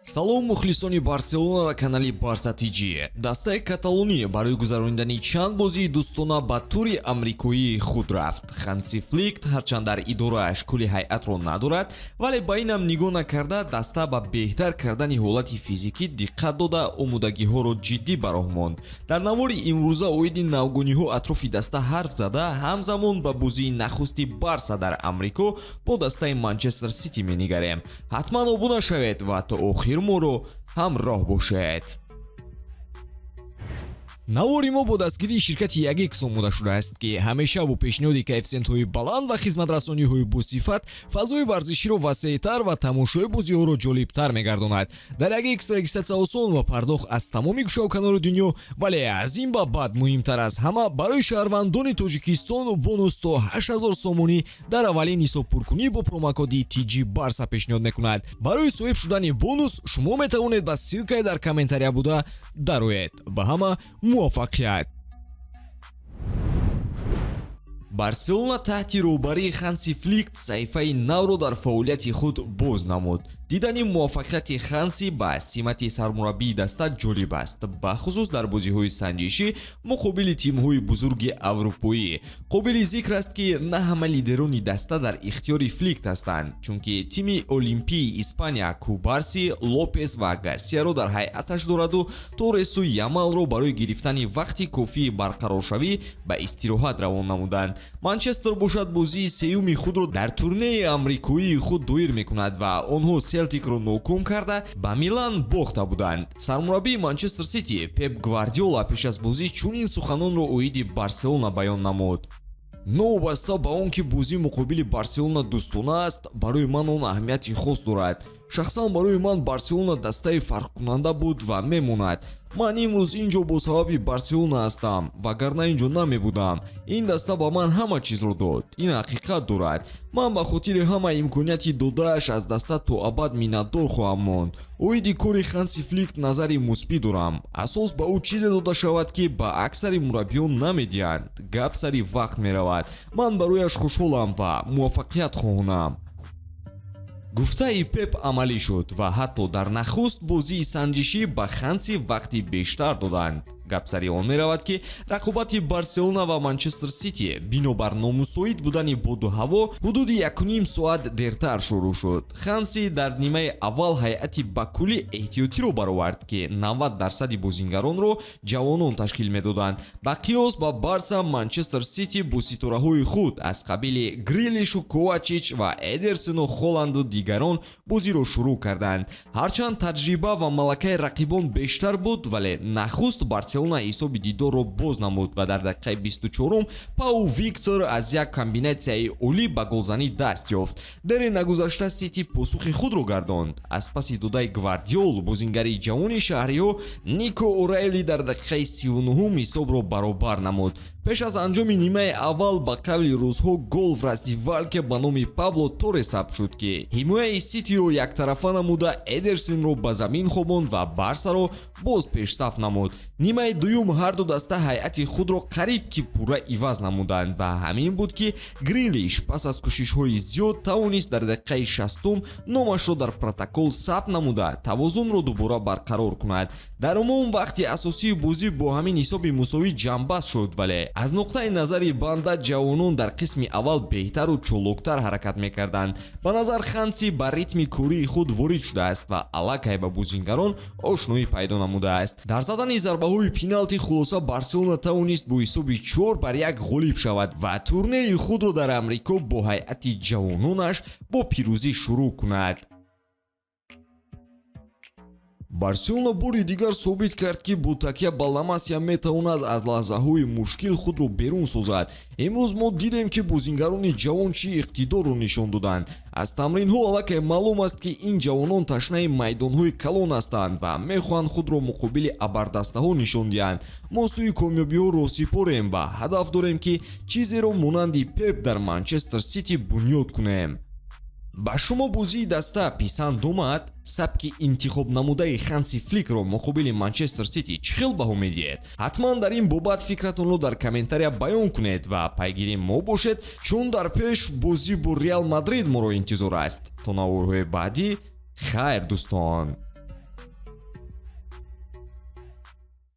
Салом, мухлисони Барселона ва канали Барса ТЖ. Дастаи каталонӣ барои гузаронидани чанд бозии дӯстона ба тури амрикоии худ рафт. Ханси Флик ҳарчанд дар идорааш кулли ҳайатро надорад, вале ба инам нигоҳ накарда, даста ба беҳтар кардани ҳолати физикӣ диққат дода, омодагиҳоро ҷиддӣ ба роҳ монд. Дар навори имрӯза оиди навгониҳо атрофи даста ҳарф зада, ҳамзамон ба бозии нахусти Барса дар Амрико бо дастаи Манчестер Сити менигарем. Ҳатман обуна шавед ва то охир моро ҳамроҳ бошед. Навори мо бо дастгирии ширкати Ягекс омода шудааст, ки ҳамеша бо пешниҳоди коэффисиентҳои баланд ва хизматрасониҳои босифат фазои варзиширо васеътар ва тамошои бозиҳоро ҷолибтар мегардонад. Дар Ягекс регистратсия осон ва пардохт аз тамоми гӯшаву канори дунё, вале аз ин ба баъд, муҳимтар аз ҳама, барои шаҳрвандони Тоҷикистон бонус то 8000 сомонӣ дар аввалин ҳисобпуркунӣ бо промокоди TG Барса пешниҳод мекунад. Барои соҳиб шудани бонус шумо метавонед ба ссылкаи дар комментария буда дароед. Ба ҳама муваффақият! Барселона таҳти роҳбарии Ханси Флик саҳифаи навро дар фаъолияти худ боз намуд. Дидани муваффақияти Ханси ба симати сармураббии даста ҷолиб аст, бахусус дар бозиҳои санҷишӣ муқобили тимҳои бузурги аврупоӣ. Қобили зикр аст, ки на ҳама лидерони даста дар ихтиёри Флик ҳастанд, чунки тими олимпии Испания Кубарси, Лопес ва Гарсияро дар ҳайаташ дораду Торресу Ямалро барои гирифтани вақти кофии барқароршавӣ ба истироҳат равон намуданд. Манчестер бошад, бозии сеюми худро дар турнеи амрикоии худ доир мекунад ва онҳо Селтикро ноком карда, ба Милан бохта буданд. Сармураббии Манчестер Сити Пеп Гвардиола пеш аз бозӣ чунин суханонро оиди Барселона баён намуд: «Новобаста ба он ки бозӣ муқобили Барселона дӯстона аст, барои ман он аҳамияти хос дорад. Шахсан барои ман Барселона дастаи фарқкунанда буд ва мемонад. Ман имрӯз ин ҷо бо сабаби Барселона ҳастам, вагарна ин ҷо намебудам. Ин даста ба ман ҳама чизро дод, ин ҳақиқат дорад. Ман ба хотири ҳама имконияти додааш аз даста то абад миннатдор хоҳам монд. Оиди кори Ханси Флик назари мусбӣ дорам. Асос ба ӯ чизе дода шавад, ки ба аксари мураббиён намедиҳанд: гап сари вақт меравад. Ман барояш хушҳолам ва муваффақият хоҳонам». Гуфтаи Пеп амалӣ шуд ва ҳатто дар нахуст бозии санҷишӣ ба Ханси вақти бештар доданд. Гап сари он меравад, ки рақобати Барселона ва Манчестер Сити бинобар номусоид будани боду ҳаво ҳудуди 1,5 соат дертар шурӯъ шуд. Ханси дар нимаи аввал ҳайати ба куллӣ эҳтиётиро баровард, ки 90 дарсади бозингаронро ҷавонон ташкил медоданд. Ба қиёс ба Барса, Манчестер Сити бо ситораҳои худ аз қабили Грилишу Ковачич ва Эдерсону Холанду дигарон бозиро шурӯъ карданд. Ҳарчанд таҷриба ва малакаи рақибон бештар буд, вале нахуст Барселона ҳисоби дидорро боз намуд ва дар дақиқаи 24-ум Пау Виктор аз як комбинатсияи олӣ ба голзанӣ даст ёфт. Дере нагузашта Сити посухи худро гардонд. Аз паси додаи Гвардиол бозингари ҷавони шаҳриҳо Нико О'Райли дар дақиқаи 39-ум ҳисобро баробар намуд. Пеш аз анҷоми нимаи аввал, ба қавли русҳо, гол в раздевалке ба номи Пабло Торре сабт шуд, ки ҳимояи Ситиро яктарафа намуда, Эдерсонро ба замин хобонд ва Барсаро боз пешсаф намуд. Нимаи дуюм ҳарду даста ҳайати худро қариб ки пурра иваз намуданд ва ҳамин буд, ки Грилиш пас аз кӯшишҳои зиёд тавонист дар дақиқаи 60-ум номашро дар протокол сабт намуда, тавозунро дубора барқарор кунад. Дар умум, вақти асосии бозӣ бо ҳамин ҳисоби мусовӣ ҷамъбаст шуд, вале аз нуқтаи назари банда ҷавонон дар қисми аввал беҳтару чолоктар ҳаракат мекарданд. Ба назар, Ханси ба ритми кории худ ворид шудааст ва аллакай ба бозингарон ошноӣ пайдо намудааст. Дар задани зарбаҳои пеналти хулоса Барселона тавонист бо ҳисоби 4-1 ғолиб шавад ва турнеи худро дар Амрико бо ҳайати ҷавононаш бо пирӯзӣ шурӯъ кунад. Барселона бори дигар собит кард, ки бо такя ба Ла Масия метавонад аз лаҳзаҳои мушкил худро берун созад. Имрӯз мо дидем, ки бозингарони ҷавон чӣ иқтидорро нишон доданд. Аз тамринҳо аллакай маълум аст, ки ин ҷавонон ташнаи майдонҳои калон ҳастанд ва мехоҳанд худро муқобили абардастаҳо нишон диҳанд. Мо сӯи комёбиҳо роҳсипорем ва ҳадаф дорем, ки чизеро монанди Пеп дар Манчестер Сити бунёд кунем. Ба шумо бозии даста писанд омад? Сабки интихобнамудаи Ханси Фликро муқобили Манчестер Сити чӣ хел баҳо медиҳед? Ҳатман дар ин бобат фикратонро дар комментария баён кунед ва пайгири мо бошед, чун дар пеш бозӣ бо Реал Мадрид моро интизор аст. То наворҳои баъдӣ, хайр, дӯстон.